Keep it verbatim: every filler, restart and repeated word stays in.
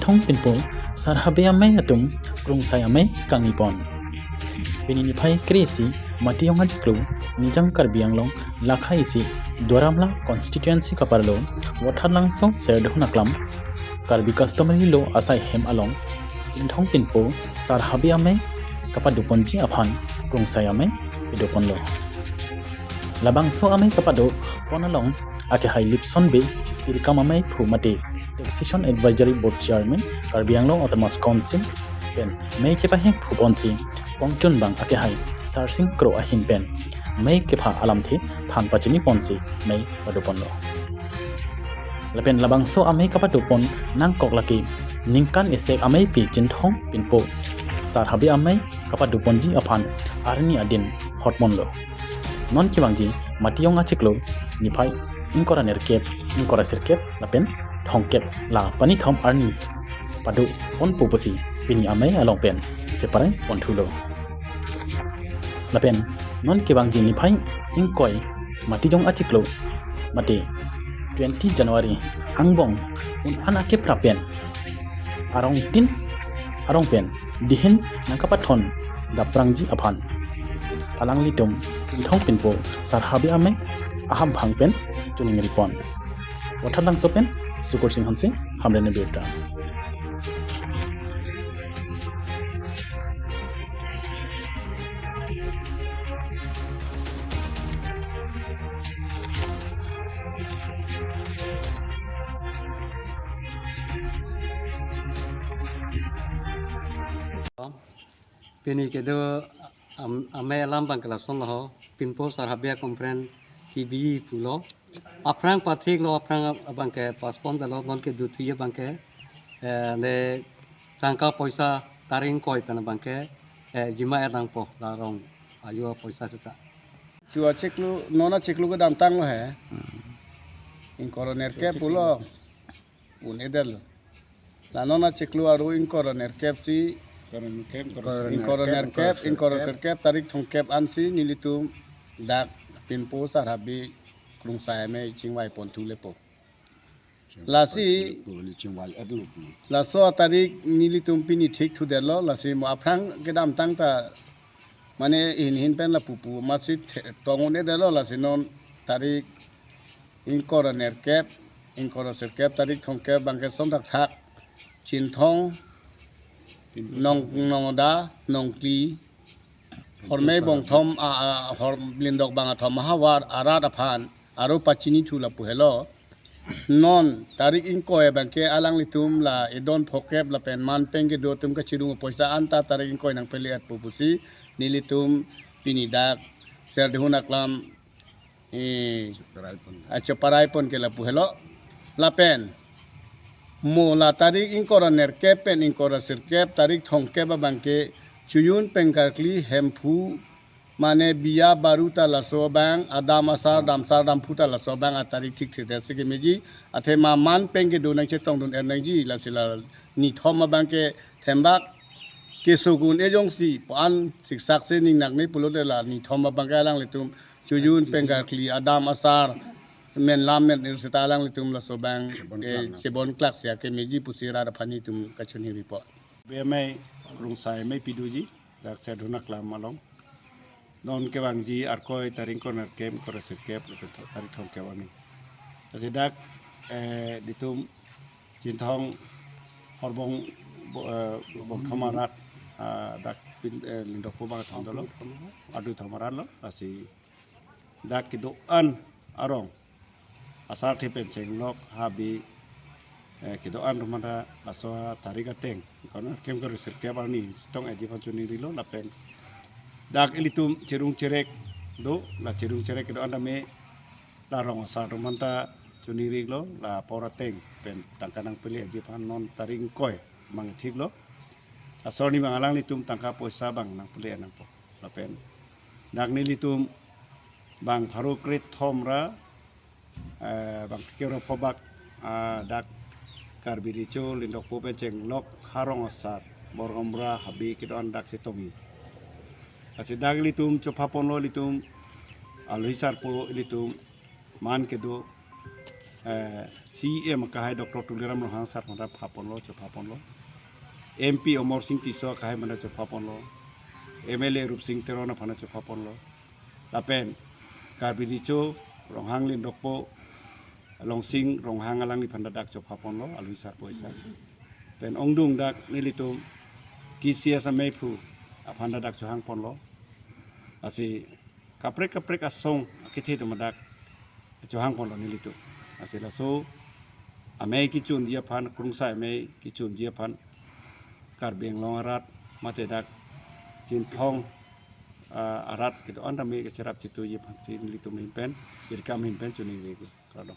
Thong Pinpo Sar Habe Amei atum Krungsai Amei kangni pon. Pini niphai kre-isi Matijong achiklo Nijang Karbi Anglong lakha isi Duar Amla constituency kaparlo Watharlangso Serdihun Aklam Karbi Customary Law asai hem along Chinthong Pinpo Sar Habe Amei kapadoponji aphan Krungsai Amei padoponlo. Labangso amei kapado pon along akehai Lipson Bey, Tirkam Amei phu mate Taxation Advisory Board Chairman, Karbi Anglong Autonomous Council pen mei kepahek phu ponsi kongchun bang akehai Sarsing Kro ahin pen mei kepha alamthe than pachini ponsi mei padoponlo. Lapen labangso amei kapadopon nangkok lake ningkan isi ameipi Chinthong Pinpo Sar Habe Amei kapadoponji aphan arni adin hotmonlo. Non kevangji Matijong achiklo niphai ingkoi ra nerkep, ingkoi ra sirkep lapen thomkep la panithom arni padoponpo pusi pini amei along pen cheparai ponthulo. Lapen non kevangji niphai ingkoi Matijong achiklo mate twenty January angbong un-an akeprap pen arong tin arong pen dihin nangkapathon daprangji aphan alanglitum Chinthong Pinpo Sar Habe Amei ahamphang pen choningri pon. Watharlangso pen Sukur Sing Hanse, Hamren Abirta. Pini kedo am-, amei alam abang ke lason lo ho, Pinpo Sar Habe Amei conference kebi pulo. Aphrang pathiklo, aphrang abang ke postpone dalo, non kedo thuye abang ke, eh, ne tangka poisa tarik ingkoi pen abang ke, eh, jima er nangpo la rong ajo poisa seta. Chu achiklo, non achiklo kedamtang lo he. Ingkoi ra nerkep pulo. Un-edetlo. La non achiklo aro ingkoi ra nerkep si, ingkoi ra nerkep, ingkoi ra nerkep, ingkoi ra nerkep, ingkoi ra sirkep, sirkep, tarik thomkep ansi nelitum dak Pinpo Sar Habe Krungsai Amei chingvai ponthu lepo. Lasi, chingvai etlo. Laso tarik nelitum pini thik thudetlo, lasi mo aphrang kedamtang ta mane hin hin pen lapu pu masi the-, tong un-edetlo, lasi non tarik ingkoi ra nerkep, ingkoi ra sirkep, tarik thomkep abang ke son thakthak Chinthong, Nong, Nongda, Nongkli, Hormei Bongthom, a, a, hor, Lindok Bang Athom ahavar arat aphan aro pachini thu lapu helo. Non tarik ingkoi abang ke alanglitum la edon phokep lapen man peng kedo atum kachirung poisa anta tarik ingkoi nangpele-etpo pusi nelitum pini dak Serdihun Aklam, eh, cheparai pon ke lapu helo. Lapen mo la tarik ingkoi ra nerkep pen ingkoi ra sirkep tarik thomkep abang ke Chojun pen Karkli Hemphu mane biya baru ta laso abang, adam asar, damsar damphu ta laso abang atarik thik thik si kemeji, athema man peng kedo nangchetongdun er nangji, lasi la nithom abang ke thembak keso un-e jongsi pu-an siksak si ning nakne pulote la nithom abang ke alanglitum Chojun pen Karkli adam asar menlam men-ir seta alanglitum laso abang, chebon, eh, klak, chebon klak si kemeji pusi rat aphan nelitum kachoningri po. Habe Amei Krungsai Amei pidoji dak Serdihun Aklam along. Non kevangji arkoi tarik ingkoi ra nerkep, ingkoi ra sirkep, lapen tho-, tarik thomkep arni. Lasi dak, eh, nelitum Chinthong Horbong bo-, eh, Bongthom arat, ah, dak pin, eh, Lindokpo Bang Athom dolo, adu thom arat lo, lasi dak kedo-an arong asar the pen chenglok habe, eh, kedo-an atum anta laso tarik ateng ingkoi ra nerkep ingkoi ra sirkep arni chetong-etji aphan choningrilo lapen dak ilitum cherung cherek do, la cherung cherek kedo-an tame la rong asar atum anta choningrilo, la apor ateng pen tangka nangpele-etji aphan non tarik ingkoi abang thiklo. Laso arni abang alanglitum tangka poisa abang nangpele nangpo. Lapen dak nelitum bang pharo kre-thom ra, eh, bang pharo phobak, ah, dak Karbi Recho Lindokpo pen chenglok harong asar Borgamra habe kedo-an dak chetongji. Lasi dak ilitum chopha ponlo ilitum alohi sarpo ilitum man kedo eh, C E M akehai Doctor Tuliram Ronghang sir aphan ta phaponlo, chophaponlo. M P Amarsing Tisso akehai aphan ta chophaponlo. M L A Rupsing Teron aphan ta chophaponlo. Lapen Karbi Recho Ronghang Lindokpo Longsing Ronghang alangliphan ta dak chophaponlo, alui sarpo isa. Pen ongdung dak nelitum K C S ameiphu aphan ta dak chohangponlo. Lasi kaprek kaprek asong akethe atum dak chohangponlo nelitum. Lasi laso amei kechunji aphan, krungsai amei kechunji aphan Karbi Anglong arat mate dak Chinthong, ah, arat kedo-an tame kacherap chituji aphansi nelitum ahin pen, jirkam ahin pen choningri ko. Kardom.